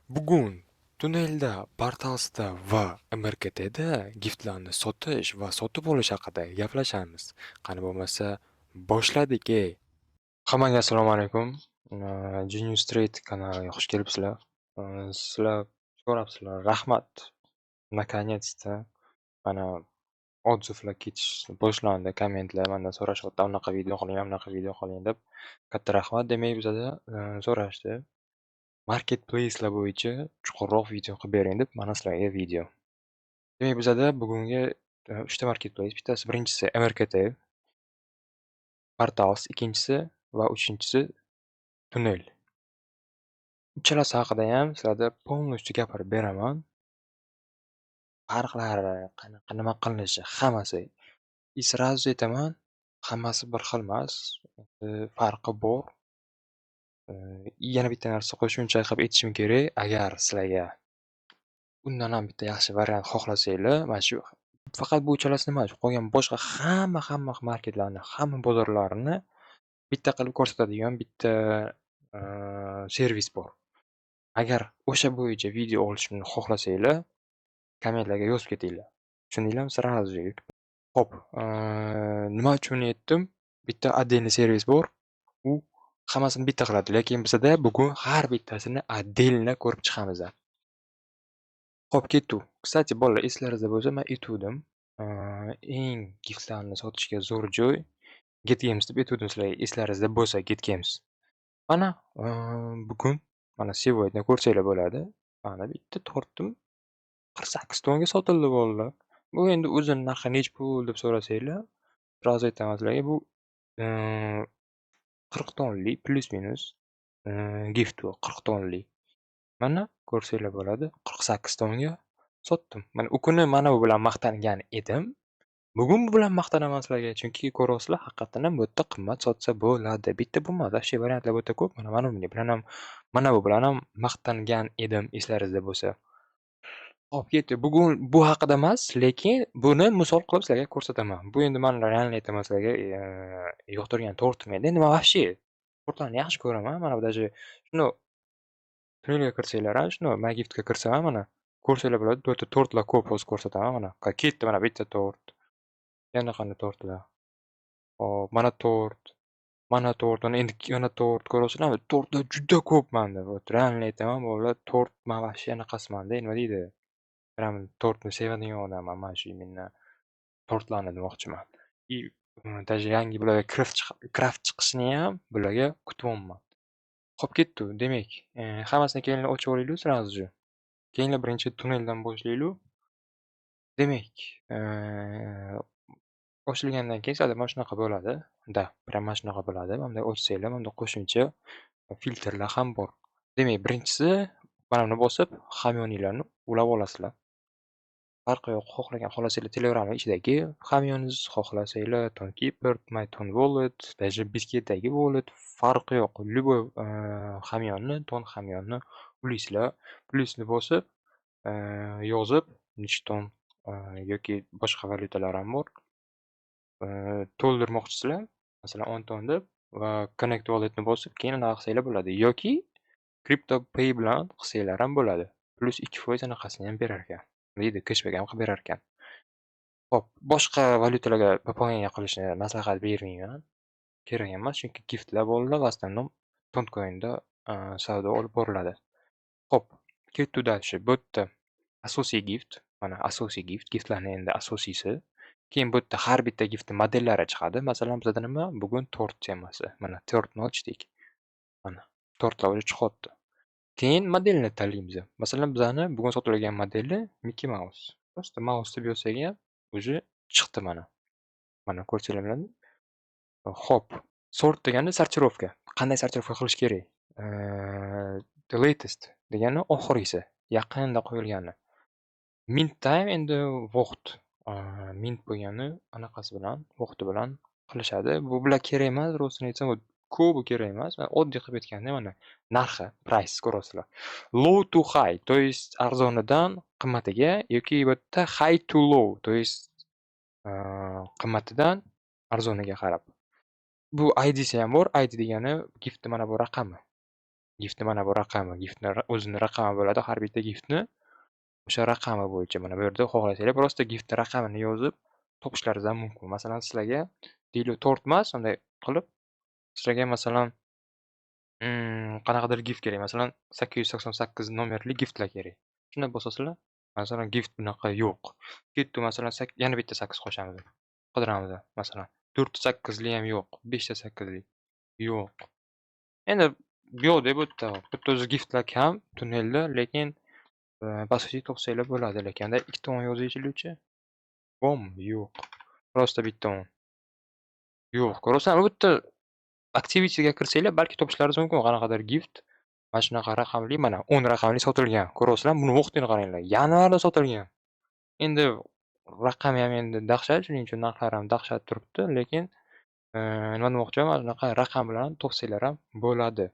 Bugun Tunelda, Portalsda va MRKTda giftlarni sotish va sotib olish haqida gaplashamiz. Qani bo'lmasa, boshladik, ey! Hammaga assalomu alaykum. Genius Trade kanaliga xush kelibsizlar. Sizlar so'rabsizlar, rahmat. Наконец-то mana отзыв lar ketish boshlandi, kommentlar mandan so'rashyapti, anaqa video qiling, bunaqa video qiling deb. Katta rahmat. Demak, bizada so'rashdi. Marketplace'lar bo'yicha chuqurroq video qilib bering deb, mana sizlarga video. Demak, bizada bugungi uchta marketplace. Bittasi, birinchisi MRKT, Portals ikkinchisi va uchinchisi Tunel. Uchalasi haqidayam sizlarda полностью gapirib beraman. Farqlari, qanaqa, nima qilinishi, hammasi. И сразу aytaman, hammasi bir xil emas, farqi bor. Yana bitta narsa qo'shimcha qilib aytishim kerak, agar sizlarga undan ham bitta yaxshi variant xohlasanglar, mana shu faqat bu uchalasini emas, qolgan boshqa hamma-hamma marketlarni, hamma bozorlarni bitta qilib ko'rsatadigan bitta servis bor. Agar o'sha bo'yicha video olishimni xohlasanglar, kommentlarga yozib ketinglar. Tushundinglarmi? Сразу же. Xo'p, nima uchun aytdim? Bitta отдельный servis bor. U hammasini bitta qiladi, lekin bizada bugun har bittasini отдельно ko'rib chiqamiz. Xo'p, ketdik. Кстати, bolalar, eslaringizda bo'lsa, men aytuvdim, eng giftlarni sotishga zo'r joy Getgems deb aytuvdim sizlarga, eslaringizda bo'lsa, Getgems. Mana, bugun mana сегодня ko'rsanglar bo'ladi. Mana bitta tortdim, 48 tonga sotildi, bolalar. Bu endi o'zini narxi nechi pul deb so'rasanglar, сразу aytaman sizlarga, bu 40 tonlik плюс-минус gift bu 40 tonlik. Mana, ko'rsanglar bo'ladi, 48 tonga sotdim. Mana u kuni mana bu bilan maqtangan edim. Bugun bu bilan maqtanaman sizlarga, chunki ko'ryapsizlar, haqiqatdan ham bu yerda qimmat sotsa bo'ladi. Bitta bu emas, вообще variantlar bu yerda ko'p. Mana bunday bilan ham, mana bu bilan ham maqtangan edim, eslaringizda bo'lsa. Xo'p, ketdik. Bugun bu haqida emas, lekin buni misol qilib sizlarga ko'rsataman. Bu endi man реально aytaman sizlarga, yoqtirgan tortim edi. Endi man вообще tortlarni yaxshi ko'raman. Mana bu даже shuni Tunelga kirsanglar ham, shuni My Giftga kirsam ham, mana, ko'rsanglar bo'ladi. Bu yerda tortlar ko'p, hozir ko'rsataman mana. Ketdi, mana bitta tort. Yana qanday tortlar? Hop, mana tort. Mana tort, mana endi yana tort, ko'ryapsizlarmi? Tortlar juda ko'p manda. Вот реально aytaman, bolalar, tort man вообще anaqasimanda, nima deydi? Прям tortni sevadigan odamman. Mana shu именно tortlarni demoqchiman. И даже yangi bularga craft chiqishiniyam bularga kutyapman. Xo'p, ketdik. Demak, hammasini kelinglar, ochib olaylik сразу же. Kelinglar, birinchi Tuneldan boshlaylik. Demak, ochilgandan keyin sizlarda mana shunaqa bo'ladi. Да, прям mana shunaqa bo'ladi. Mana bunday ochsanglar, mana bunda qo'shimcha filtrlar ham bor. Demak, birinchisi mana buni bosib, hamyoninglarni ulab olasizlar. Farqi yo'q, xohlagan, xohlasanglar Telegramning ichidagi hamyoningiz, xohlasanglar Tonkeeper, MyTon Wallet, даже Bitgetdagi wallet, farqi yo'q. Любой hamyonni, ton hamyonni ulaysizlar. Plyusni bosib, yozib, nechi ton yoki boshqa valyutalar ham bor. To'ldirmoqchisizlar, masalan, 10 ton deb va Connect Walletni bosib, keyin anaqa qilsanglar bo'ladi yoki CryptoPay bilan qilsanglar ham bo'ladi. Plyus 2% anaqasini ham berar ekan. Nima deydi, keshbek ham qilib berar ekan. Xo'p, boshqa valyutalarga пополнение qilishni maslahat bermayman. Kerak emas, chunki giftlar bolalar в основном Toncoin'da savdo olib boriladi. Xo'p, ketdik дальше. Bu yerda asosiy gift, mana asosiy gift, giftlarni endi asosiysi. Keyin bu yerda har bitta giftni modellari chiqadi. Masalan, bizada nima? Bugun tort temasi. Mana, tortni ochdik. Mana, tortlar уже chiqyapti. Keyin modelni tanlaymiz. Masalan, bizani bugun sotilgan modeli Mickey Mouse. Просто mouse deb yozsak ham уже chiqdi mana. Mana, ko'rsanglar bo'ladi. Xo'p, sort degani сортировка. Qanday сортировка qilish kerak? The latest degani oxirgisi, yaqinda qo'yilgani. Mint time endi vaqt, mint bo'lgani anaqasi bilan, vaqti bilan qilishadi. Bu bular kerak emas, rostini aytsam, ko'pi kerak emas. Man oddiy qilib aytganda, mana narxi, price ko'ryapsizlar. Low to high, то есть arzonidan qimmatiga yoki bu yerda high to low, то есть qimmatidan arzoniga qarab. Bu IDsi ham bor. ID degani giftni mana bu raqami. Giftni mana bu raqami, giftni o'zini raqami bo'ladi. Har bitta giftni o'sha raqami bo'yicha mana bu yerda xohlasanglar, просто giftni raqamini yozib topishlaringiz ham mumkin. Masalan, sizlarga, deylik, tort emas, unday qilib, sizlarga, masalan, qanaqadir gift kerak. Masalan, 888 nomerli giftlar kerak. Shunda bosasizlar, masalan, gift bunaqa yo'q. Ketdi, masalan, yana bitta 8 qo'shamiz. Qidiramiz, masalan. 4 ta sakkizli ham yo'q, 5 ta sakkizli yo'q. Endi yo'q-da bu yerda. Bu yerda o'zi giftlar kam tunnelda, lekin по сути topsanglar bo'ladi. Lekin ikkita 10 yozaychi. Bormi? Yo'q. Просто bitta 10. Yo'q. Ko'rasizlarmi, bu yerda activityga kirsanglar, balki topishlaringiz mumkin qanaqadir gift. Mana shunaqa raqamli, mana 10 raqamli sotilgan. Ko'ryapsizlarmi? Buni vaqtini qaranglar. Yanvarda sotilgan. Endi raqami ham endi dahshat, shuning uchun narxlari ham dahshat turibdi, lekin nima demoqchiman, mana shunaqa raqam bilan topsanglar ham bo'ladi.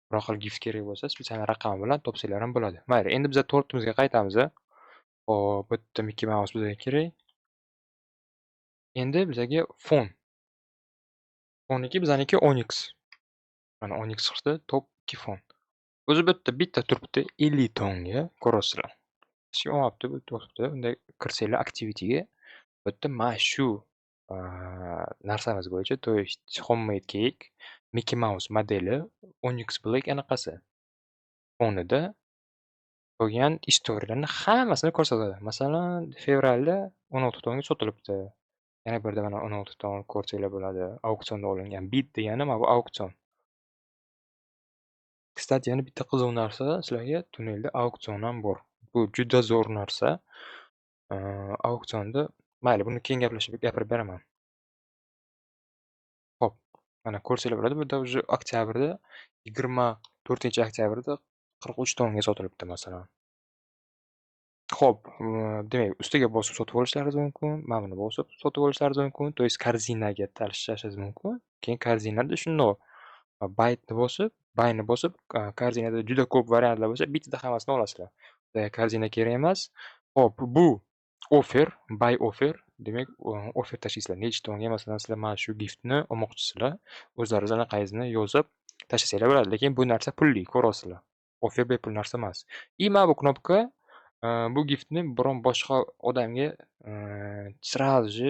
Biror xil gift kerak bo'lsa, специально raqami bilan topsanglar ham bo'ladi. Mayli, endi biza tortimizga qaytamiz. Hop, bu yerda Mickey Mouse bizga kerak. Endi bizaga fon. Fonniki bizaniki Onyx. Mana Onyx chiqdi, top 2 fon. O'zi bu yerda bitta turibdi 50 tonga, ko'ryapsizlar. Hech kim olmabdi, bu turibdi. Bunday kirsanglar activityga, bu yerda mana shu narsamiz bo'yicha, то есть homemade cake, Mickey Mouse modeli, Onyx Black anaqasi fonida bo'lgan istoriyalarni hammasini ko'rsatadi. Masalan, fevralda 16 tonga sotilibdi. Yana birda mana 16 ton ko'rsanglar bo'ladi. Auksionda olingan. Bid degani mana bu auksion. Кстати, yana bitta qiziq narsa, sizlarga tunnelda auksion ham bor. Bu juda zo'r narsa. Auksionda mayli, buni keyin gaplashib gapirib beraman. Xo'p, mana ko'rsanglar bo'ladi. Bu yerda уже oktyabrda, 24-oktyabrda 43 tonga sotilibdi, masalan. Xo'p, demak, ustiga bosib sotib olishlaringiz mumkin, mana buni bosib sotib olishlaringiz mumkin, то есть korзинаga tashlashingiz mumkin. Keyin korзинада shundoq buyni bosib, buyni bosib, корзина da juda ko'p variantlar bo'lsa, bittada hammasini olasizlar. Корзина kerak emas. Xo'p, bu offer, buy offer, demak, offer tashlaysizlar. Necha tonga, masalan, sizlar mana shu giftni olmoqchisizlar, o'zlaringiz anaqangizni yozib tashlasanglar bo'ladi. Lekin bu narsa pulli, ko'ryapsizlar. Offer bepul narsa emas. И mana bu knopka bu giftni biron boshqa odamga сразу же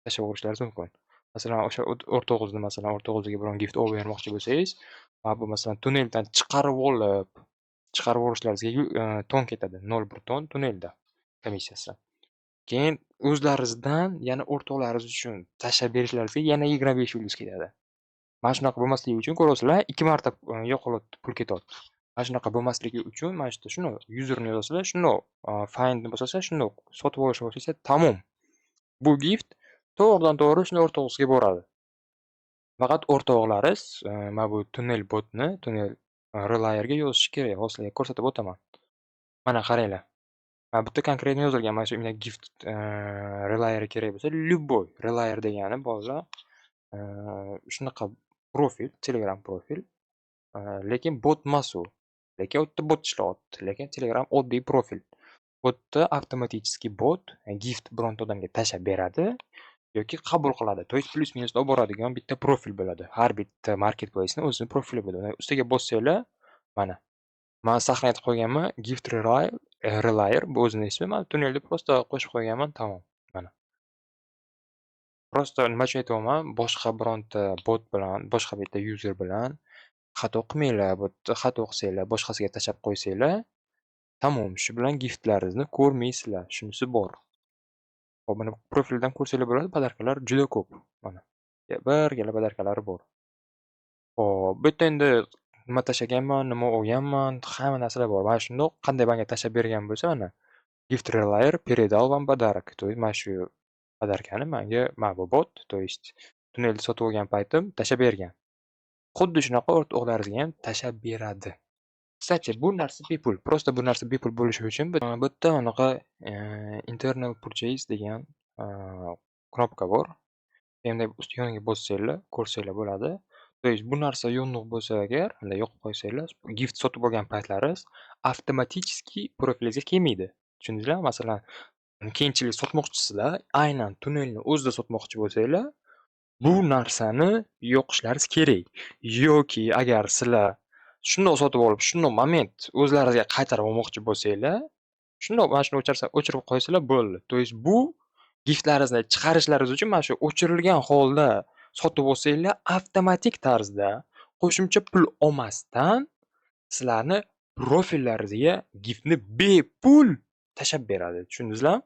tashlab yuborishlaringiz mumkin. Masalan, o'sha o'rtog'ingizni, masalan, o'rtog'ingizga biron gift olib bermoqchi bo'lsangiz, mana bu, masalan, tunneldan chiqarib olib, chiqarib yuborishlaringizga ton ketadi. 0,1 ton tunnelda komissiyasi. Keyin o'zlaringizdan yana o'rtoqlaringiz uchun tashlab berishlaringizga yana 25 yulduz ketadi. Mana shunaqa bo'lmasligi uchun, ko'ryapsizlar, 2 marta yo'qolyapti, pul ketyapti. Mana shunaqa bo'lmasligi uchun mana shu yerda shundoq userni yozasizlar, shundoq findni bosasizlar, shundoq sotib olishni boshlasanglar, tamom. Bu gift to'g'ridan-to'g'ri shuni o'rtog'ingizga boradi. Faqat o'rtoqlaringiz mana bu tunnel botni, tunnel relayerga yozishi kerak. Hozir sizlarga ko'rsatib o'taman. Mana qaranglar. Mana bu yerda конкретно yozilgan, mana shu imенно gift relayeri kerak bo'lsa, любой relayer degani, bolalar, shunaqa profil, Telegram profil, lekin bot emas u. Lekin u yerda bot ishlayapti, lekin Telegram oddiy profil. Bu yerda avtomatический bot gift bironta odamga tashlab beradi yoki qabul qiladi. То есть плюс-минус olib boradigan bitta profil bo'ladi. Har bitta marketplace'ni o'zini profili bo'ladi. Ustiga bossanglar, mana. Man saqlanib qo'yganman, gift relayer bu o'zini ismi. Man tunnelda просто qo'shib qo'yganman, tamom. Mana. Просто nima uchun aytyapman, boshqa bironta bot bilan, boshqa bitta user bilan xato qilmanglar. Bu yerda xato qilsanglar, boshqasiga tashlab qo'ysanglar, tamom, shu bilan giftlaringizni ko'rmaysizlar. Shunisi bor. Hop, mana profildan ko'rsanglar bo'ladi, подарка lar juda ko'p. Mana. Bir gala подарка lari bor. Hop, bu yerda endi nima tashlaganman, nima olganman, hamma narsalar bor. Mana shundoq qanday manga tashlab bergan bo'lsa, mana, gift relayer передал вам подарок. То есть mana shu подарка ni manga mana bu bot, то есть tunnelda sotib olgan paytim tashlab bergan. Xuddi shunaqa o'rtoqlaringizga ham tashlab beradi. Кстати, bu narsa bepul. Просто bu narsa bepul bo'lishi uchun bu yerda anaqa internal purchase degan knopka bor. Endi ust yoniga bossanglar, ko'rsanglar bo'ladi. То есть bu narsa yoniq bo'lsa agar, bunday yoqib qo'ysanglar, gift sotib olgan paytlaringiz avtomatически profilingizga kelmaydi. Tushundingizlarmi? Masalan, keyinchalik sotmoqchisizlar, aynan tunnelni o'zida sotmoqchi bo'lsanglar, bu narsani yoqishlaringiz kerak. Yoki agar sizlar Shundoq sotib olib, shundoq момент o'zlaringizga qaytarib olmoqchi bo'lsanglar, shundoq mana shuni o'chirib qo'ysanglar bo'ldi. То есть bu giftlaringizni chiqarishlaringiz uchun mana shu o'chirilgan holda sotib olsanglar, avtomatik tarzda qo'shimcha pul olmasdan sizlarni profillaringizga giftni bepul tashlab beradi. Tushundingizlarmi?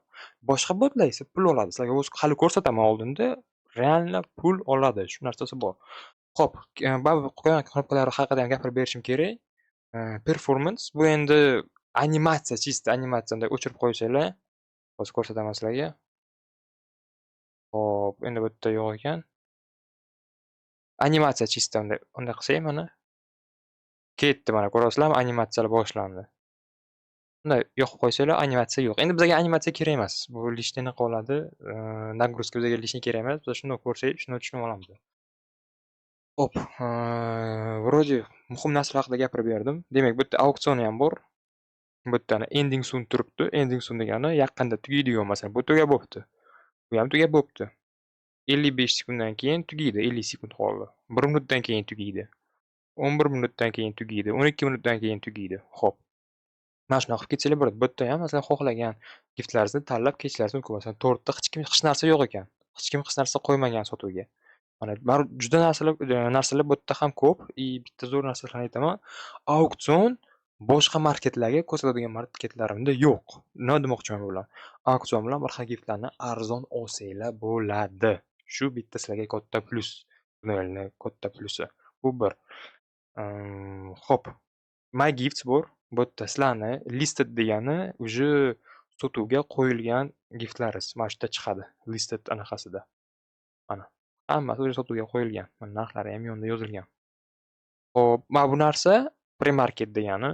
Boshqa botlar esa pul oladi. Sizlarga o'zi hali ko'rsataman oldinda, реально pul oladi. Shu narsasi bor. Xo'p, baribir qo'ygan knopkalari haqida ham gapirib berishim kerak. Performance bu endi animatsiya, чисто animatsiya, bunday o'chirib qo'ysanglar, hozir ko'rsataman sizlarga. Xo'p, endi bu yerda yo'q ekan. Animatsiya чисто bunday, bunday qilsak, mana. Ketdi, mana, ko'ryapsizlarmi, animatsiyalar boshlandi. Bunday yoqib qo'ysanglar, animatsiya yo'q. Endi bizga animatsiya kerak emas. Bu лишний ni qoladi. Нагрузка bizga лишний kerak emas. Biz shundoq ko'rsak, shundoq tushunib olamiz. Xo'p, вроде muhim narsalar haqida gapirib berdim. Demak, bu yerda auksioni ham bor. Bu yerda ending soon turibdi. Ending soon degani yaqinda tugaydigan, masalan, bu tugab bo'pti. Bu ham tugab bo'pti. 55 sekunddan keyin tugaydi, 50 sekund qoldi. 1 minutdan keyin tugaydi. 11 minutdan keyin tugaydi, 12 minutdan keyin tugaydi. Xo'p. Mana shunaqa qilib ketsanglar bo'ladi. Bu yerda ham, masalan, xohlagan giftlaringizni tanlab ketishlaringiz mumkin. Masalan, tortda hech kim hech narsa yo'q ekan. Hech kim hech narsa qo'ymagan sotuvga. Mana baribir juda narsalar bu yerda ham ko'p и bitta zo'r narsasini aytaman. Auksion boshqa marketlarga ko'rsatadigan marketlarimda yo'q. Nima demoqchiman bu bilan? Auksion bilan bir xil giftlarni arzon olsanglar bo'ladi. Shu bitta sizlarga katta plyus. Tunelni katta plyusi. Bu bir. Xo'p, My Gifts bor. Bu yerda sizlarni listed degani уже sotuvga qo'yilgan giftlaringiz mana shu yerda chiqadi. Listed anaqasida. Mana. Hammasi уже sotuvga qo'yilgan. Mana, narxlari ham yonida yozilgan. Xo'p, mana bu narsa premarket degani.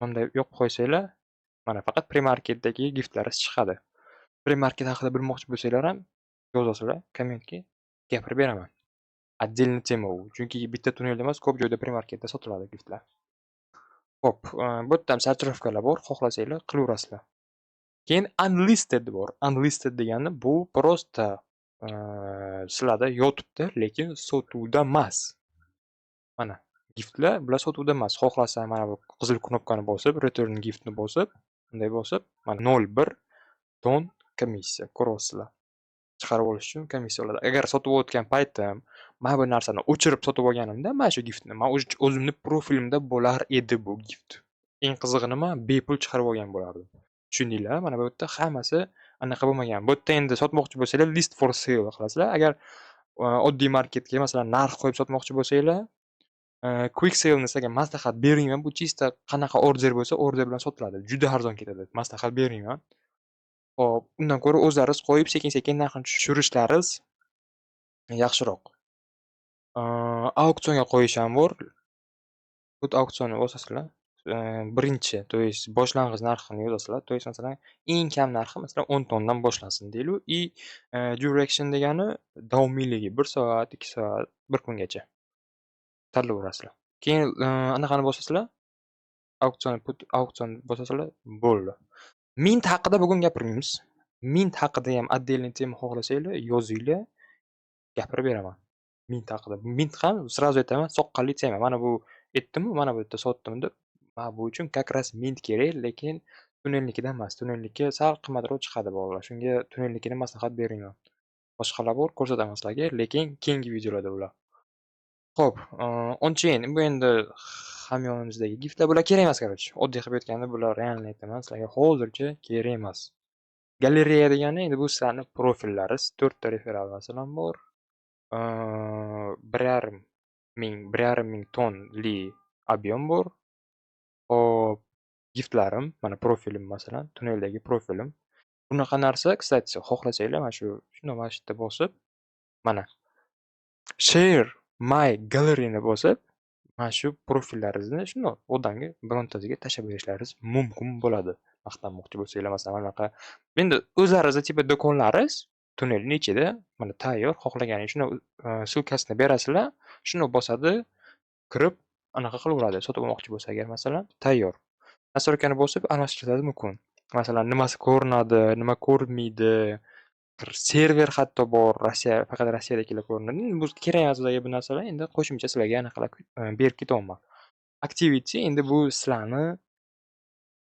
Bunday yoqib qo'ysanglar, mana, faqat premarketdagi giftlaringiz chiqadi. Premarket haqida bilmoqchi bo'lsanglar ham yozasizlar kommentga, gapirib beraman. Отдельный тема u. Chunki bitta tunnelda emas, ko'p joyda premarketda sotiladi giftlar. Xo'p, bu yerda ham сортировка lar bor, xohlasanglar qilaverasizlar. Keyin unlisted bor. Unlisted degani bu просто sizlarda yotibdi, lekin sotuvda emas. Mana, giftlar, bular sotuvda emas. Xohlasa, mana bu qizil knopkani bosib, return giftni bosib, bunday bosib, mana, 0,1 ton komissiya, ko'ryapsizlar. Chiqarib olish uchun komissiya oladi. Agar sotib olayotgan paytim mana bu narsani o'chirib sotib olganimda, mana shu giftni man o'zimni profilimda bo'lar edi bu gift. Eng qizig'i nima? Bepul chiqarib olgan bo'lardim. Tushundinglar? Mana bu yerda hammasi anaqa bo'lmagan. Bu yerda endi sotmoqchi bo'lsanglar, list for sale qilasizlar. Agar oddiy marketga, masalan, narx qo'yib sotmoqchi bo'lsanglar, quick sale'ni sizlarga maslahat bermayman. Bu чисто qanaqa order bo'lsa, order bilan sotiladi. Juda arzon ketadi. Maslahat bermayman. Xo'p, undan ko'ra o'zlaringiz qo'yib, sekin-sekin narxini tushirishlaringiz yaxshiroq. Auksionga qo'yish ham bor. Put auksionni bosasizlar. Birinchi, то есть boshlang'ich narxini yozasizlar. То есть, masalan, eng kam narxi, masalan, 10 tondan boshlansin deylik и duration degani davomiyligi 1 soat, 2 soat, 1 kungacha. Tanlayverasizlar. Keyin anaqani bosasizlar. Auksion, put auksion bosasizlar, bo'ldi. Mint haqida bugun gapirmaymiz. Mint haqida ham отдельный тема xohlasanglar, yozinglar, gapirib beraman. Mint haqida. Mint ham, сразу aytaman, soqqali тема. Mana bu aytdimu, mana bu yerda sotdim deb. Mana bu uchun как раз mint kerak, lekin tunnelnikidan emas. Tunnelniki sal qimmatroq chiqadi, bolalar. Shunga tunnelnikini maslahat bermayman. Boshqalar bor, ko'rsataman sizlarga, lekin keyingi videolarda ular. Xo'p, on-chain bu endi hamyonimizdagi giftlar, bular kerak emas, короче. Oddiy qilib aytganda, bular, реально aytaman sizlarga, hozircha kerak emas. Galereya degani endi bu sizlarni profillaringiz. 4 ta referal, masalan, bor. 1,5 ming, 1,5 ming tonli объем bor. Xo'p, giftlarim, mana profilim, masalan, tunneldagi profilim. Bunaqa narsa, кстати, xohlasanglar, mana shu shundoq mana shu yerda bosib, mana, share my galleryni bosib, mana shu profillaringizni shundoq odamga, birontasiga tashlab berishlaringiz mumkin bo'ladi. Maqtanmoqchi bo'lsanglar, masalan, mana bunaqa. Endi o'zlaringizni типа do'konlaringiz tunnelni ichida, mana, tayyor, xohlaganingiz shuni ссылка sini berasizlar, shuni bosadi, kirib anaqa qilaveradi, sotib olmoqchi bo'lsa agar, masalan, tayyor. Настройка ni bosib almashtirishlaringiz mumkin. Masalan, nimasi ko'rinadi, nima ko'rinmaydi, server hatto bor, Rossiya, faqat Rossiyadagilar ko'rinadi. Bu kerak emas bizlarga bu narsalar. Endi qo'shimcha sizlarga anaqalar berib ketyapman. Activity endi bu sizlarni,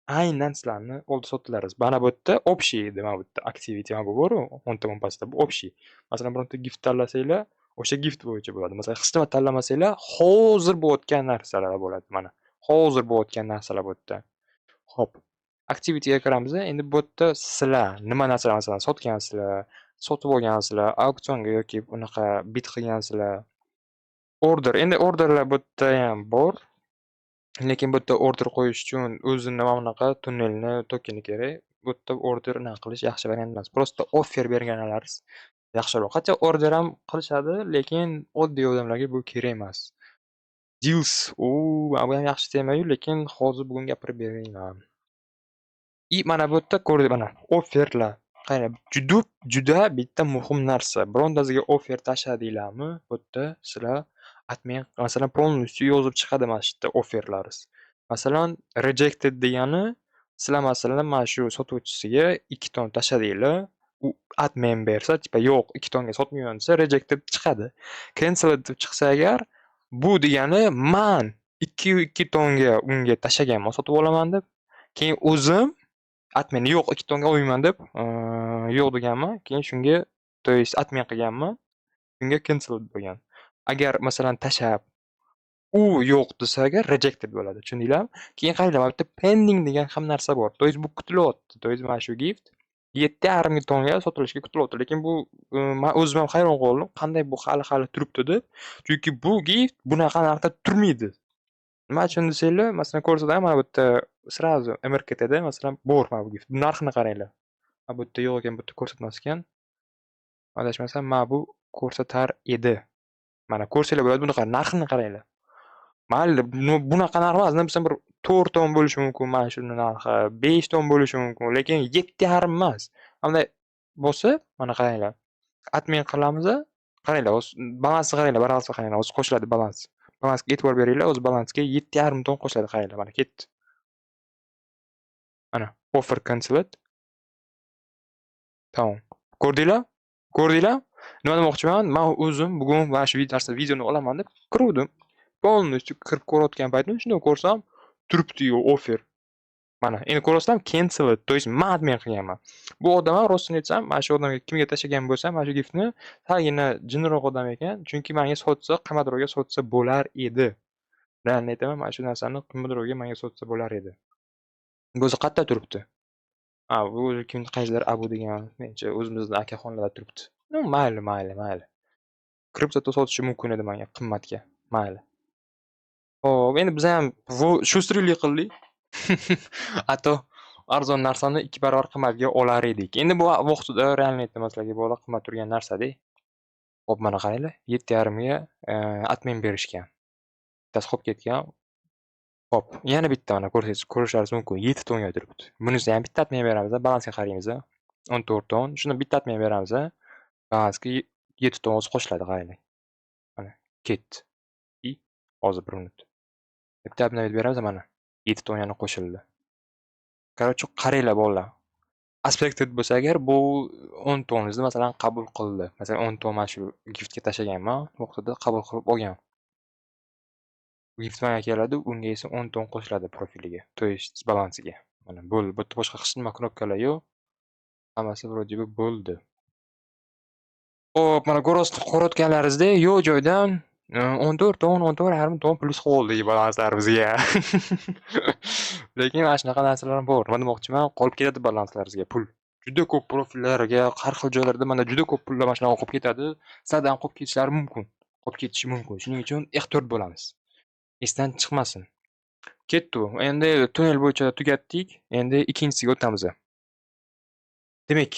aynan sizlarni oldi-sotdilaringiz. Mana bu yerda общий edi, mana bu yerda activity, mana bu bor-u, o'ng tomon pastda, bu общий. Masalan, bironta gift tanlasanglar, o'sha gift bo'yicha bo'ladi. Masalan, hech nima tanlamasanglar, hozir bo'layotgan narsalar bo'ladi mana. Hozir bo'layotgan narsalar bu yerda. Xo'p, activityga kiramiz. Endi bu yerda sizlar nima narsalar, masalan, sotgansizlar, sotib olgansizlar, auksionga yoki unaqa bid qilgansizlar. Order, endi orderlar bu yerdayam bor. Lekin bu yerda order qo'yish uchun o'zini mana bunaqa tunnelni tokeni kerak. Bu yerda order unaqa qilish yaxshi variant emas. Просто offer berganlaringiz yaxshiroq. Хотя order ham qilishadi, lekin oddiy odamlarga bu kerak emas. Deals, u bu ham yaxshi temayu, lekin hozir bugun gapirib bermayman. И mana bu yerda ko'rdik, mana offerlar. Qarang, juda juda bitta muhim narsa. Birontasiga offer tashladinglarmi, bu yerda sizlar отмен, masalan, полностью yozib chiqadi mana shu yerda offerlaringiz. Masalan, rejected degani sizlar, masalan, mana shu sotuvchisiga 2 ton tashladinglar, u отмен bersa, типа yo'q, 2 tonga sotmayman desa, rejected chiqadi. Cancelled deb chiqsa agar, bu degani man 2,2 tonga unga tashlaganman sotib olaman deb, keyin o'zim отмен yo'q, 2 tonga olmayman deb, yo'q deganman, keyin shunga, то есть отмен qilganman, shunga cancelled bo'lgan. Agar, masalan, tashlab, u yo'q desa agar, rejected bo'ladi. Tushundinglarmi? Keyin qaranglar, mana bu yerda pending degan ham narsa bor. То есть bu kutilyapti. То есть mana shu gift 7,5 tonga sotilishiga kutilyapti. Lekin bu, man o'zim ham hayron qoldim. Qanday bu hali turibdi deb. Chunki bu gift bunaqa narxda turmaydi. Nima uchun desanglar, masalan, ko'rsataman, mana bu yerda сразу MRKTda, masalan, bor mana bu gift. Narxini qaranglar. Ha, bu yerda yo'q ekan, bu yerda ko'rsatmas ekan. Adashmasam, mana bu ko'rsatar edi. Mana, ko'rsanglar bo'ladi, bunaqa narxini qaranglar. Mayli, bunaqa narx emas, nima desam, bir 4 ton bo'lishi mumkin mana shuni narxi, 5 ton bo'lishi mumkin, lekin 7,5 emas. Bunday bosib, mana qaranglar. Отмен qilamiz. Qaranglar, hozir balansni qaranglar, balansni qaranglar, hozir qo'shiladi balans. Balansga e'tibor beringlar, o'zi balansga 7,5 ton qo'shiladi, qaranglar, mana ketdi. Mana offer cancelled. Tamom. Ko'rdinglar? Ko'rdinglar? Nima demoqchiman? Men o'zim bugun mana shu narsa videoni olaman deb kiruvdim. Полностью kirib ko'rayotgan paytimda shunday ko'rsam, turibdi-yu offer. Mana, endi ko'ryapsizlarmi? Cancelled, то есть man отмен qilganman. Bu odam ham, rostini aytsam, mana shu odamga kimga tashlagan bo'lsam, mana shu giftni, salgina jinniroq odam ekan, chunki menga sotsa, qimmatroqga sotsa bo'lar edi. Реально aytaman, mana shu narsani qimmatroqga menga sotsa bo'lar edi. Bu o'zi qayerda turibdi? Ha, bu kim, qaysidir Abu degan, menimcha, o'zimizni akaxonlarda turibdi. Ну, mayli, mayli, mayli. Kirib sotishi mumkin edi menga qimmatga. Mayli. Xo'p, endi biz ham шустрый lik qildik. А то arzon narsani 2 barobar qimmatga olar edik. Endi bu vaqtida, реально aytaman sizlarga, bola, qimmat turgan narsa-da. Xo'p, mana qaranglar, 7,5 ga отмен berishgan. Bittasi qolib ketgan. Xo'p, yana bitta, mana ko'rishlaringiz mumkin, 7 tonga turibdi. Bunisini ham bitta отмен beramiz, balansga qaraymiz. 14 ton. Shuni bitta отмен beramiz. Balansga 7 ton o'zi qo'shiladi, qaranglar. Mana, ketdi. И hozir bir minut. Bitta обновить beramiz, mana 7 ton yana qo'shildi. Короче, qaranglar, bolalar. Accepted bo'lsa agar, bu 10 toningizni, masalan, qabul qildi. Masalan, 10 ton mana shu giftga tashlaganman, vaqtida qabul qilib olgan. Gift menga keladi, unga esa 10 ton qo'shiladi profiliga, то есть balansiga. Mana, bo'ldi. Bu yerda boshqa hech nima knopkalar yo'q. Hammasi вроде бы bo'ldi. Xo'p, mana ko'rayotganlaringizdek, yo'q joydan 14 ton, 14,5 ton plyus qilib oldik balanslarimizga. Lekin mana shunaqa narsalar ham bor. Nima demoqchiman, qolib ketadi balanslaringizga pul. Juda ko'p profillarga, har xil joylarda mana juda ko'p pullar mana shunaqa qolib ketadi. Sizlardan ham qolib ketishlari mumkin. Qolib ketishi mumkin. Shuning uchun ehtiyot bo'lamiz. Esdan chiqmasin. Ketdi u. Endi tunnel bo'yicha tugatdik. Endi ikkinchisiga o'tamiz. Demak,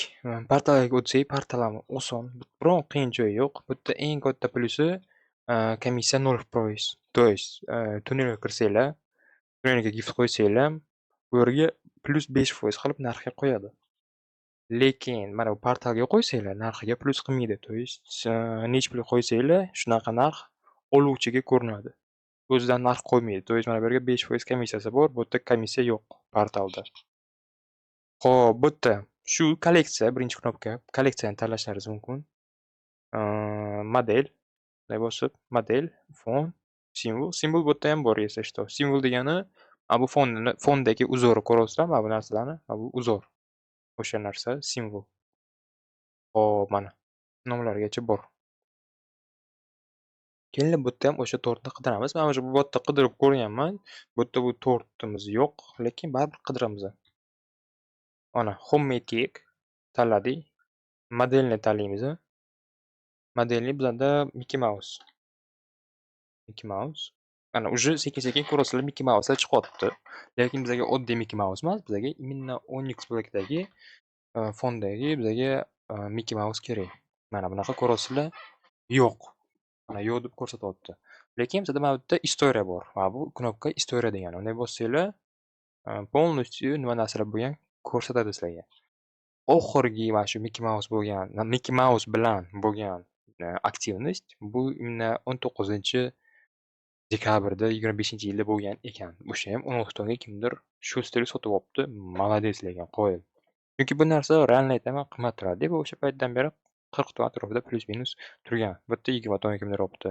portalga o'tsak, portal ham oson, biron qiyin joyi yo'q. Bu yerda eng katta plyusi komissiya 0%. То есть tunnelga kirsanglar, tunnelga gift qo'ysanglar, bu yerga plyus 5% qilib narxga qo'yadi. Lekin mana bu portalga qo'ysanglar, narxiga plyus qilmaydi. То есть nechi pulga qo'ysanglar, shunaqa narx oluvchiga ko'rinadi. O'zidan narx qo'ymaydi. То есть mana bu yerga 5% komissiyasi bor, bu yerda komissiya yo'q portalda. Xo'p, bu yerda shu kolleksiya, birinchi knopka, kolleksiyani tanlashlaringiz mumkin. Model, bunday bosib, model, fon. Simvol. Simvol bu yerda ham bor, если что. Simvol degani mana bu fonni, fondagi узор ni ko'ryapsizlar, mana bu narsalarni, mana bu узор. O'sha narsa simvol. Xo'p, mana nomlarigacha bor. Keyin bu yerda ham o'sha tortni qidiramiz. Men уже bu yerda qidirib ko'rganman. Bu yerda bu tortimiz yo'q, lekin baribir qidiramiz. Mana, homemade cake tanladik. Modelni tanlaymiz. Modelni bizada Mickey Mouse. Mickey Mouse. Mana, уже sekin-sekin ko'rasizlar, Mickey Mouse'lar chiqyapti. Lekin bizga oddiy Mickey Mouse emas, bizga именно Onyx Black'dagi fondagi bizga Mickey Mouse kerak. Mana bunaqa ko'ryapsizlar, yo'q. Mana, yo'q deb ko'rsatyapti. Lekin bizada mana bu yerda история bor. Mana bu knopka история degani. Unday bossanglar, полностью nima narsalar bo'lgan ko'rsatadi sizlarga. Oxirgi mana shu Mickey Mouse bo'lgan, Mickey Mouse bilan bo'lgan активность bu именно 19 dekabrda 25-yilda bo'lgan ekan. O'sha ham 16 tonga kimdir shu sotib olibdi. Молодец lekin, qoyil. Chunki bu narsa, реально aytaman, qimmat turadi. Bu o'sha paytdan beri 40 ton atrofida плюс-минус turgan. Bu yerda 20 tonga kimdir olibdi.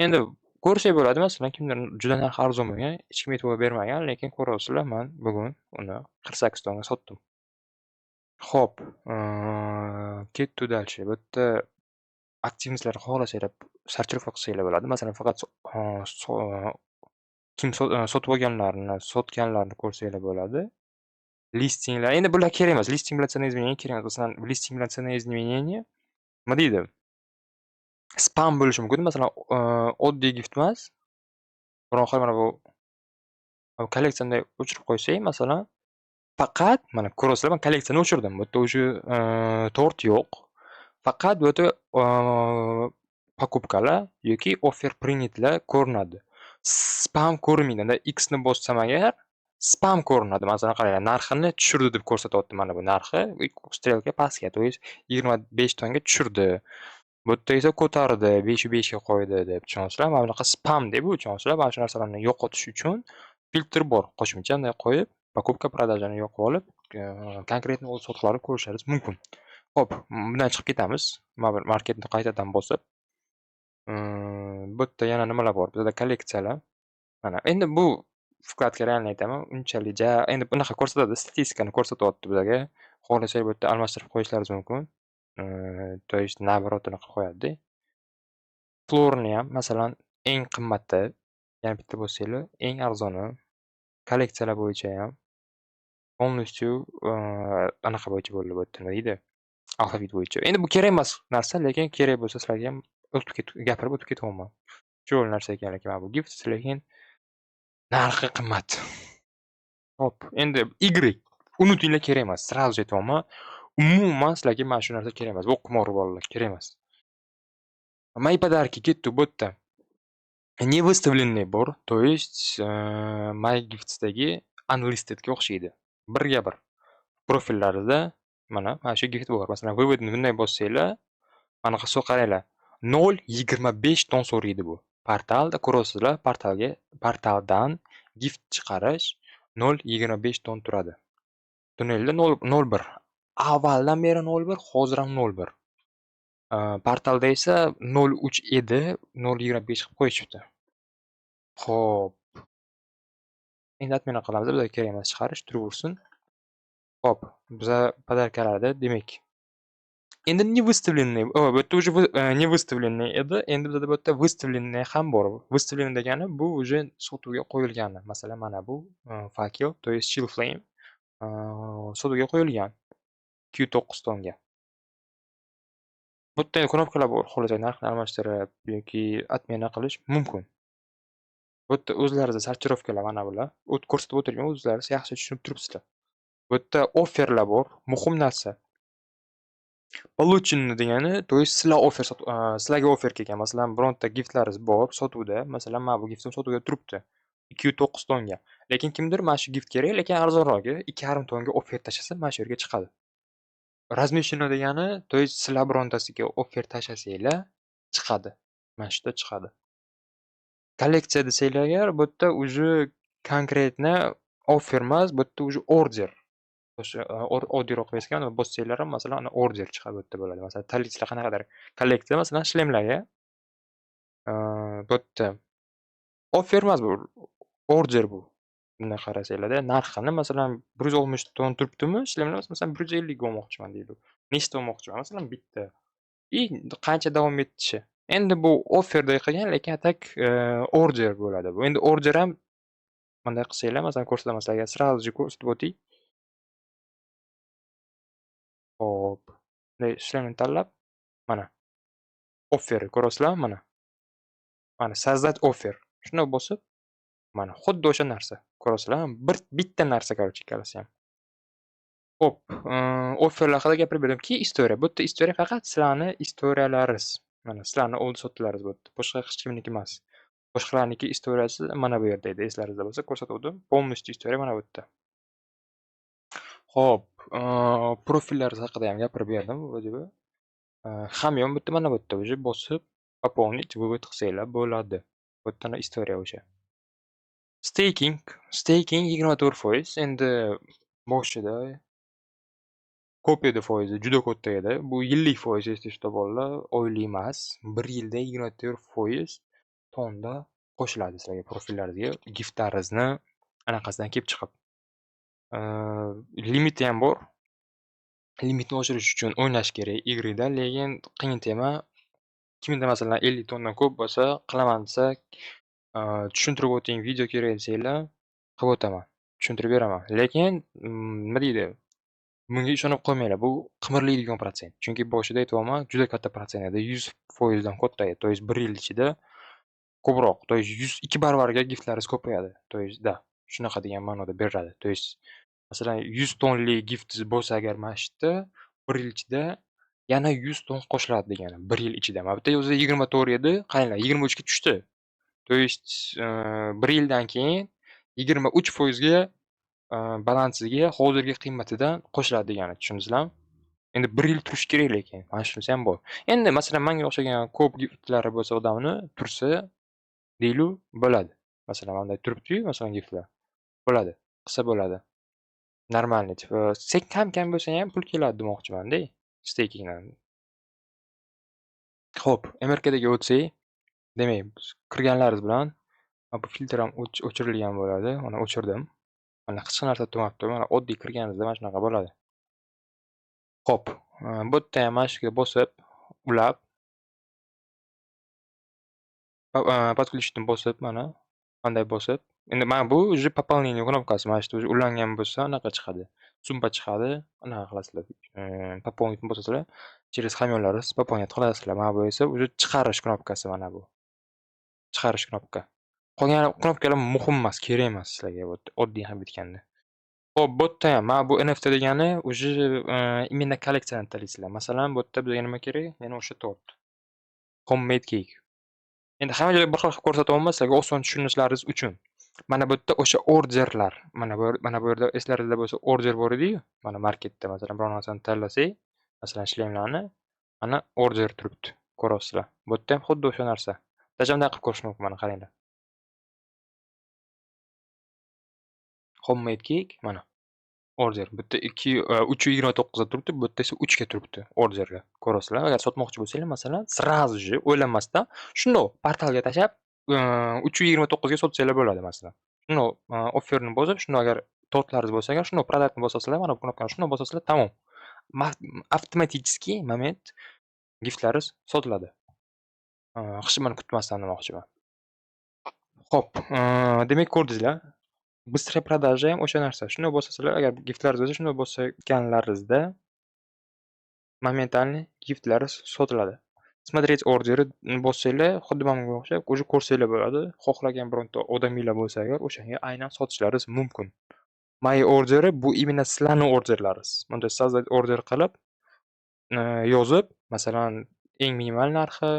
Endi ko'rsak bo'ladi, masalan, kimdir juda narxi arzon bo'lgan, hech kim e'tibor bermagan, lekin ko'ryapsizlar, man bugun uni 48 tonga sotdim. Xo'p, ketdik дальше. Bu yerda активность larni xohlasanglar сортировка qilsanglar bo'ladi. Masalan, faqat kim sotib olganlarini, sotganlarini ko'rsanglar bo'ladi. Listinglar, endi bular kerak emas. Listing bilan цена изменения kerak emas. Masalan, listing bilan цена изменения nima deydi? Spam bo'lishi mumkin. Masalan, oddiy gift emas. Biron xil mana bu kolleksiyani o'chirib qo'ysak, masalan, faqat mana, ko'ryapsizlar, man kolleksiyani o'chirdim. Bu yerda уже tort yo'q. Faqat bu yerda покупка lar yoki offer принят lar ko'rinadi. Spam ko'rinmaydi. Unda X ni bossam agar, spam ko'rinadi. Masalan, qaranglar, narxini tushirdi deb ko'rsatyapti mana bu narxi. Стрелка pastga, то есть 25 tonga tushirdi. Bu yerda esa ko'tardi, 5,5 ga qo'ydi deb, tushunyapsizlar? Mana bunaqa spam-da bu, tushunyapsizlar? Mana shu narsalarni yo'qotish uchun filtr bor. Qo'shimcha bunday qo'yib, покупка, продажа ni yoqib olib, конкретно oldi sotiqlarni ko'rishingiz mumkin. Xo'p, bundan chiqib ketamiz. Mana bu marketni qaytadan bosib. Bu yerda yana nimalar bor? Bizda kolleksiyalar. Mana endi bu вкладка, реально aytaman, unchalik ja endi bunaqa ko'rsatadi, statistikani ko'rsatyapti bizlarga. Xohlasak, bu yerda almashtirib qo'yishlaringiz mumkin. То есть наоборот ini qilib qo'yadi-da. Floorni ham, masalan, eng qimmati, yana bitta bossanglar, eng arzoni, kolleksiyalar bo'yicha ham полностью anaqa bo'yicha bo'ldi bu yerda, nima deydi, alfavit bo'yicha. Endi bu kerak emas narsa, lekin kerak bo'lsa sizlarga ham o'tib gapirib o'tib ketyapman. Chiroyli narsa ekan lekin mana bu gift, lekin narxi qimmat. Xo'p, endi игры unutinglar, kerak emas. Сразу aytyapman. Umuman sizlarga mana shu narsa kerak emas. Bu qimor, bolalar, kerak emas. Мои подарки ketdi bu yerda. Не выставленный bor, то есть My Gifts'dagi unlistedga o'xshaydi. Birga bir. Profillarida mana shu gift bor. Masalan, вывод ni bunday bossanglar, mana qaranglar. 0,25 ton so'raydi bu. Portalda ko'ryapsizlar, portalga, portaldan gift chiqarish 0,25 ton turadi. Tunnelda 0,01. Avvaldan beri 0,1, hozir ham 0,1. Portalda esa 0,3 edi, 0,25 qilib qo'yishibdi. Xo'p. Endi отмена qilamiz, bizga kerak emas chiqarish, turaversin. Xo'p, biza подарка larda demak. Endi не выставленный, o, bu yerda уже не выставленный edi. Endi bizada bu yerda выставленный ham bor. Выставленный degani bu уже sotuvga qo'yilgani. Masalan, mana bu факел, то есть Chill Flame sotuvga qo'yilgan 209 tonga. Bu yerda endi knopkalar bor. Xohlasak, narxni almashtirib yoki отмена qilish mumkin. Bu yerda o'zlarida сортировка lar mana bular. O't ko'rsatib o'tirgan, o'zlaringiz yaxshi tushunib turibsizlar. Bu yerda offerlar bor. Muhim narsa. Полученный degani, то есть sizlar offer sizlarga offer kelgan. Masalan, bironta giftlaringiz bor sotuvda. Masalan, mana bu giftim sotuvda turibdi 209 tonga. Lekin kimdir mana shu gift kerak, lekin arzonrog'i 2,5 tonga offer tashlasa, mana shu yerga chiqadi. Размещено degani, то есть sizlar birontasiga offer tashlasanglar, chiqadi. Mana shu yerda chiqadi. Kolleksiya desanglar agar, bu yerda уже конкретно offer emas, bu yerda уже order. O'sha oddiyroq qilib bossanglar ham, masalan, ana order chiqadi, bu yerda bo'ladi. Masalan, tanlaysizlar qanaqadir kolleksiya, masalan, shlemlarga. Bu yerda Offer emas bu, order bu. Bunday qarasanglarda, narxini, masalan, 160 ton turibdimi, ishlayman, masalan, 150 ga olmoqchiman deydi. Nechta olmoqchiman? Masalan, bitta. И qancha davom etishi. Endi bu offerday qilgan, lekin a так order bo'ladi bu. Endi order ham bunday qilsanglar, masalan, ko'rsataman sizlarga, сразу же ko'rsatib o'tay. Xo'p, bunday ishlarni tanlab, mana offer ko'ryapsizlarmi mana? Mana, создать offer. Shuni bosib, mana, xuddi o'sha narsa. Ko'ryapsizlarmi? Bir bitta narsa, короче, ikkalasi ham. Xo'p, offerlar haqida gapirib berdim. Keyin история. Bu yerda история faqat sizlarni история laringiz. Mana, sizlarni oldi-sotdilaringiz bu yerda. Boshqa hech kimniki emas. Boshqalarniki история si mana bu yerda edi. Eslaringizda bo'lsa, ko'rsatuvdim. Полностью история mana bu yerda. Xo'p, profillar haqida ham gapirib berdim вроде бы. Hamyon bitta mana bu yerda уже bosib, пополнить, вывод qilsanglar bo'ladi. Bu yerdan история o'sha. Staking. Staking 24%. Endi boshida ko'p edi foizi, juda katta edi. Bu yillik foiz, если что, bolalar, oylik emas. 1 yilda 24% tonda qo'shiladi sizlarga, profillaringizga, giftlaringizni anaqasidan kelib chiqib. Limiti ham bor. Limitni oshirish uchun o'ynash kerak игры da, lekin qiyin tema. Kimda, masalan, 50 tondan ko'p bo'lsa, qilaman desa, tushuntirib o'ting, video kerak desanglar, qilib o'taman, tushuntirib beraman. Lekin, nima deydi, bunga ishonib qolmanglar, bu qimirlaydigan protsent. Chunki boshida aytyapman, juda katta protsent edi, 100% dan katta edi. То есть 1 yil ichida ko'proq, то есть 102 baravarga giftlaringiz ko'payadi. То есть да, shunaqa degan ma'noda beriladi. То есть, masalan, 100 tonlik giftingiz bo'lsa agar mana shu yerda, 1 yil ichida yana 100 ton qo'shiladi degani, 1 yil ichida. Mana bu yerda o'zi 24 edi, qaranglar, 23 ga tushdi. То есть, 1 yildan keyin 23% ga balansiga hozirgi qiymatidan qo'shiladi degani, tushundingizlarmi? Endi 1 yil turishi kerak lekin, mana shunisi ham bor. Endi, masalan, manga o'xshagan ko'p giftlari bo'lsa odamni, tursa deylik, bo'ladi. Masalan, mana bunday turibdi-yu, masalan, giftlar. Bo'ladi, qilsa bo'ladi. Нормальный, типа, kam-kam bo'lsa ham pul keladi demoqchiman-da stakingdan. Xo'p, MRKTga o'tsak, demak, kirganlaringiz bilan mana bu filtr ham o'chirilgan bo'ladi. Mana, o'chirdim. Mana, hech narsa turmabdi. Mana, oddiy kirganingizda mana shunaqa bo'ladi. Xo'p, bu yerda ham mana shu yerga bosib, ulab, подключить ni bosib, mana bunday bosib, endi mana bu уже пополнение knopkasi. Mana shu yerda уже ulangan bo'lsa, anaqa chiqadi. Summa chiqadi. Anaqa qilasizlar. Пополнить ni bosasizlar, через hamyonlaringiz пополнять qilasizlar. Mana bu esa уже chiqarish knopkasi mana bu. Chiqarish knopka. Qolgan knopkalar muhim emas, kerak emas sizlarga bu oddiy qilib aytganda. Xo'p, bu yerda ham mana bu NFT degani уже именно kolleksiyani tanlaysizlar. Masalan, bu yerda bizga nima kerak? Yana o'sha tort. Homemade cake. Endi hamma joyda bir xil qilib ko'rsatyapman sizlarga oson tushunishlaringiz uchun. Mana bu yerda o'sha orderlar. Mana bu yerda eslaringizda bo'lsa, order bor edi-yu. Mana, marketda, masalan, biror narsani tanlasak, masalan, shlemlarni, mana, order turibdi. Ko'ryapsizlar. Bu yerda ham xuddi o'sha narsa. Даже bunday qilib ko'rish mumkin, mana, qaranglar. Homemade cake mana. Order. Bu yerda 2, 3,29 ga turibdi, bu yerda esa 3 ga turibdi orderga. Ko'ryapsizlar? Agar sotmoqchi bo'lsanglar, masalan, сразу же o'ylanmasdan shundoq portalga tashlab, 3,29 ga sotsanglar bo'ladi, masalan. Shundoq offerni bosib, shundoq agar tortlaringiz bo'lsa agar, shundoq продать ni bosasizlar, mana bu knopkani shundoq bosasizlar, tamom. Avtomatически момент giftlaringiz sotiladi. Hech nimani kutmasdan demoqchiman. Xo'p, demak, ko'rdingizlar. Быстрая продажа ham o'sha narsa. Shundoq bosasizlar, agar giftlaringiz bo'lsa, shundoq bosganlaringizda моментальный giftlaringiz sotiladi. Смотреть ордеры bossanglar, xuddi mana bunga o'xshab уже ko'rsanglar bo'ladi. Xohlagan bironta odaminglar bo'lsa agar, o'shanga aynan sotishlaringiz mumkin. Мои ордеры bu именно sizlarni orderlaringiz. Bunda создать order qilib, yozib, masalan, eng minimal narxi,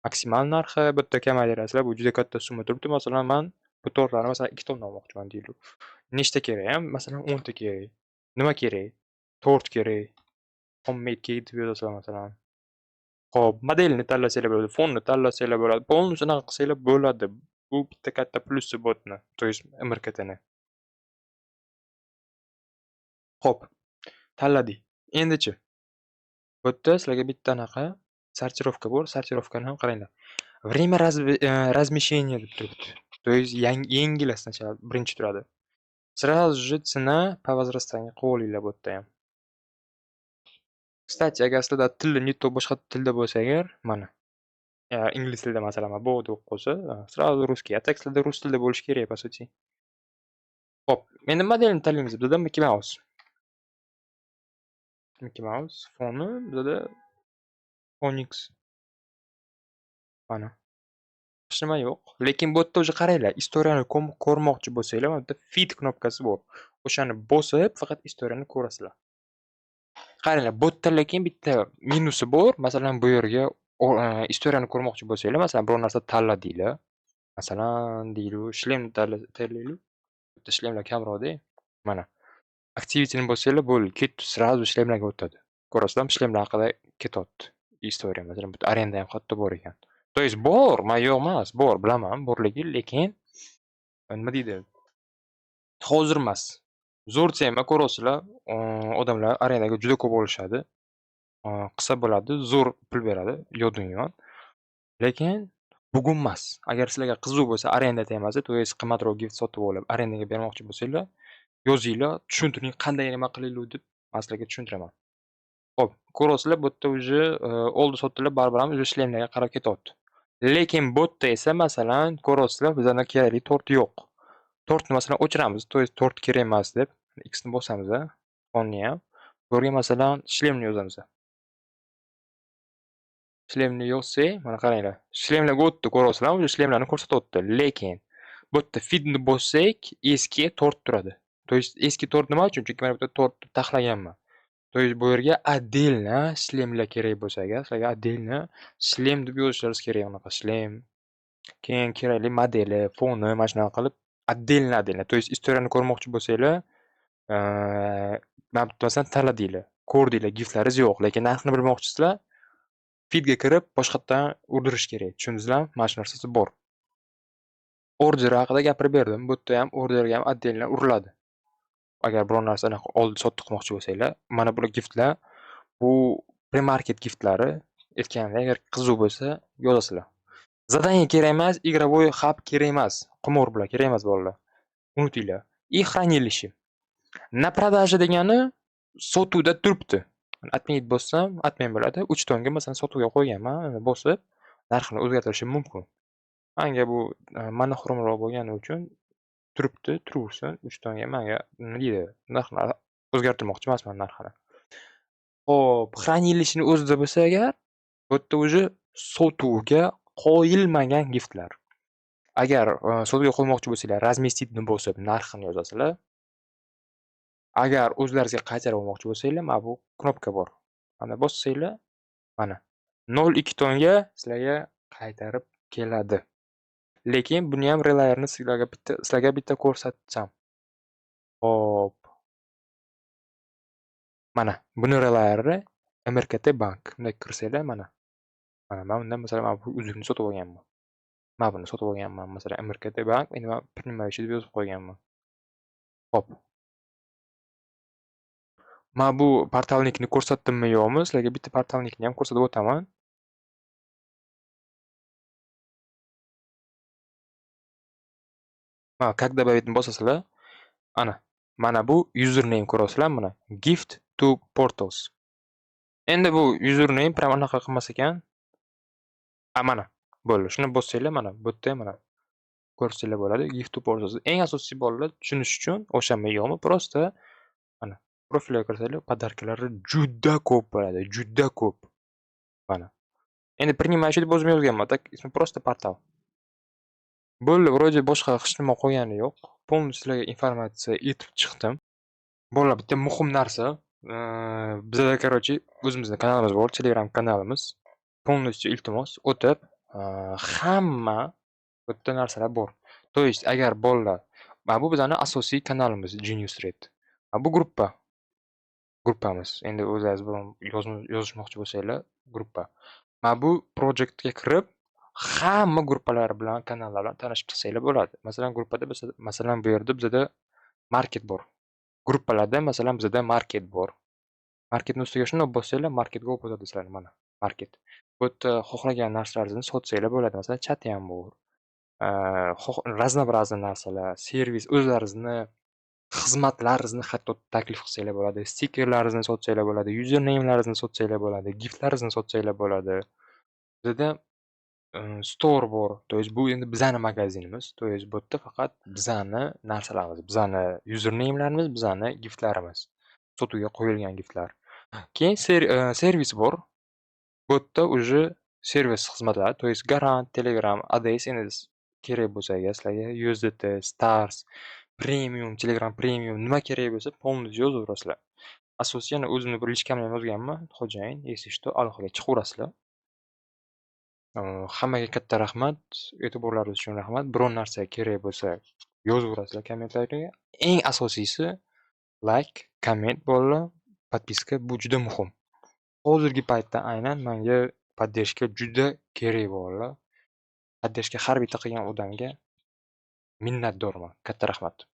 maksimal narxi, bu yerda kamaytirasizlar. Bu juda katta summa turibdi. Masalan, man bu tortlarni, masalan, 2 tonna olmoqchiman deylik. Nechta kerak ham? Masalan, 10 ta kerak. Nima kerak? Tort kerak. Homemade cake deb yozasizlar, masalan. Xo'p, modelni tanlasanglar bo'ladi, fonni tanlasanglar bo'ladi. Полностью anaqa qilsanglar bo'ladi. Bu bitta katta plusi botni, то есть MRKTni. Xo'p, tanladik. Endichi, bu yerda sizlarga bitta anaqa сортировка bor. Сортировка ni ham qaranglar. Время размещения deb turibdi. То есть yangilar сначала birinchi turadi. Сразу же цена по возрастанию qilib olinglar bu yerda ham. Кстати, agar sizlarda tilni не то boshqa tilda bo'lsa agar, mana, ingliz tilida masalan bu deb qo'ysa, сразу русский. А так sizlarda rus tilida bo'lishi kerak, по сути. Xo'p, endi modelni tanlaymiz. Bizada Mickey Mouse. Mickey Mouse foni bizada Onyx. Mana. Hech nima yo'q. Lekin bu yerda уже qaranglar, история ni ko'rmoqchi bo'lsanglar, mana bu yerda feed knopkasi bor. O'shani bosib, faqat история ni ko'rasizlar. Qaranglar, bu yerda lekin bitta minusi bor. Masalan, bu yerga история ni ko'rmoqchi bo'lsanglar, masalan, biror narsa tanladinglar. Masalan, deylik, shlemni tanlaylik. Bitta shlemlar kamroqda. Mana. Activity'ni bossanglar bo'ldi, ketdi, сразу shlemlarga o'tadi. Ko'rasizlarmi, shlemlar haqida ketyapti история. Masalan, bu yerda arenda ham hatto bor ekan. То есть bor, man yo'q emas, bor, bilaman borligi, lekin nima deydi? Hozir emas. Zo'r тема, ko'ryapsizlar, odamlar arendaga juda ko'p olishadi. Qilsa bo'ladi, zo'r pul beradi, yo dunyo. Lekin bugun emas. Agar sizlarga qiziq bo'lsa arenda temasi, то есть qimmatroq gift sotib olib arendaga bermoqchi bo'lsanglar, yozinglar, tushuntiring, qanday nima qilaylik deb man sizlarga tushuntiraman. Xo'p, ko'ryapsizlar, bu yerda уже oldi-sotdilar baribir ham уже shlemlarga qarab ketyapti. Lekin bu yerda esa masalan, ko'ryapsizlar, bizada kerakli tort yo'q. Tortni masalan o'chiramiz, то есть tort kerak emas deb X ni bosamiz, fonni ham. Bu yerga masalan shlemni yozamiz. Shlemni yozsak, mana qaranglar, shlemlarga o'tdi, ko'ryapsizlarmi? Уже shlemlarni ko'rsatyapti. Lekin bu yerda feedni bossak, eski tort turadi. То есть eski tort nima uchun? Chunki mana bu yerda tort taxlaganman. То есть bu yerga отдельно shlemlar kerak bo'lsa agar, sizlarga отдельно shlem deb yozishlaringiz kerak, unaqa shlem. Keyin kerakli modeli, foni mana shunaqa qilib отдельно отдельно. То есть история ni ko'rmoqchi bo'lsanglar, mana bu masalan tanladinglar, ko'rdinglar, giftlaringiz yo'q, lekin narxini bilmoqchisizlar, feedga kirib boshqatdan urdirish kerak. Tushundingizlarmi? Mana shu narsasi bor. Order haqida gapirib berdim. Bu yerda ham orderga ham отдельно uriladi. Agar biror narsa anaqa oldi-sotdi qilmoqchi bo'lsanglar, mana bular giftlar, bu premarket giftlari. Aytganimdek, agar qiziq bo'lsa yozasizlar. Задание kerak emas, игровой хаб kerak emas. Qimor bular kerak emas, bolalar. Unutinglar. И хранилище. На продажа degani sotuvda turibdi. Отменить bossam, отмен bo'ladi. 3 tonga masalan sotuvga qo'yganman, uni bosib narxini o'zgartirishim mumkin. Manga bu monoxromroq bo'lgani uchun turibdi, turaversin. 3 tonga manga nima deydi, narxini o'zgartirmoqchi emasman narxini. Xo'p, хранилище ni o'zida bo'lsa agar, bu yerda уже sotuvga qo'yilmagan giftlar. Agar sotuvga qo'ymoqchi bo'lsanglar, разместить ni bosib narxini yozasizlar. Agar o'zlaringizga qaytarib olmoqchi bo'lsanglar, mana bu knopka bor. Mana bossanglar, mana 0,2 tonga sizlarga qaytarib keladi. Lekin buni ham relayerni sizlarga bitta ko'rsatsam. Xo'p. Mana buni relayeri MRKT bank. Bunday kirsanglar, mana. Mana men undan masalan mana bu uzukni sotib olganman. Mana buni sotib olganman. Masalan, MRKT bank, endi men принимающий deb yozib qo'yganman. Xo'p. Mana bu portalnikni ko'rsatdimmi, yo'qmi? Sizlarga bitta portalnikni ham ko'rsatib o'taman. Ha, как добавить bosasizlar. Ana, mana bu username ko'ryapsizlarmi mana? Gift to portals. Endi bu username prям anaqa qilmas ekan. A, mana, bo'ldi. Shuni bossanglar, mana bu yerda ham mana ko'rsanglar bo'ladi. Gift to portals. Eng asosiy, bolalar tushunish uchun o'shami, yo'qmi, просто mana profilga kirsanglar, подарка lari juda ko'p bo'ladi, juda ko'p. Mana. Endi принимающий deb o'zim yozganman. Так, ismi просто portal. Bo'ldi, вроде boshqa hech nima qolgani yo'q. Полностью sizlarga informatsiya aytib chiqdim. Bolalar, bitta muhim narsa, bizada, короче, o'zimizni kanalimiz bor, Telegram kanalimiz. Полностью iltimos o'tib, hamma bu yerda narsalar bor. То есть agar bolalar, mana bu bizani asosiy kanalimiz Genius Red. Bu gruppa. Gruppamiz. Endi o'zlaringiz bilan yozishmoqchi bo'lsanglar, gruppa. Mana bu projectga kirib, hamma gruppalar bilan, kanallar bilan tanishib chiqsanglar bo'ladi. Masalan, gruppada biz, masalan, bu yerda bizada market bor. Gruppalarda masalan bizada market bor. Marketni ustiga shundoq bossanglar, marketga olib o'tadi sizlarni, mana market. Bu yerda xohlagan narsalaringizni sotsanglar bo'ladi. Masalan, chat ham bor. Разнообразный narsalar, servis, o'zlaringizni xizmatlaringizni hatto taklif qilsanglar bo'ladi, stikerlaringizni sotsanglar bo'ladi, usernamelaringizni sotsanglar bo'ladi, giftlaringizni sotsanglar bo'ladi. Bizada store bor, то есть bu endi bizani magazinimiz, то есть bu yerda faqat bizani narsalarimiz, bizani usernamelarimiz, bizani giftlarimiz, sotuvga qo'yilgan giftlar. Keyin servis bor. Bu yerda уже servis xizmatlari, то есть Garant, Telegram, ADS endi kerak bo'lsa agar sizlarga USDT, Stars, Premium, Telegram Premium, nima kerak bo'lsa, полностью yozaverasizlar. Asosiy yana o'zimni bir личка mni ham yozganman, xo'jayin, если что, aloqaga chiqaverasizlar. Hammaga katta rahmat, e'tiborlaringiz uchun rahmat. Biron narsa kerak bo'lsa, yozaverasizlar kommentariyga. Eng asosiysi layk, komment, bolalar, подписка, bu juda muhim. Hozirgi paytda aynan menga поддержка juda kerak, bolalar. Поддержка har bitta qilgan odamga minnatdorman. Katta rahmat.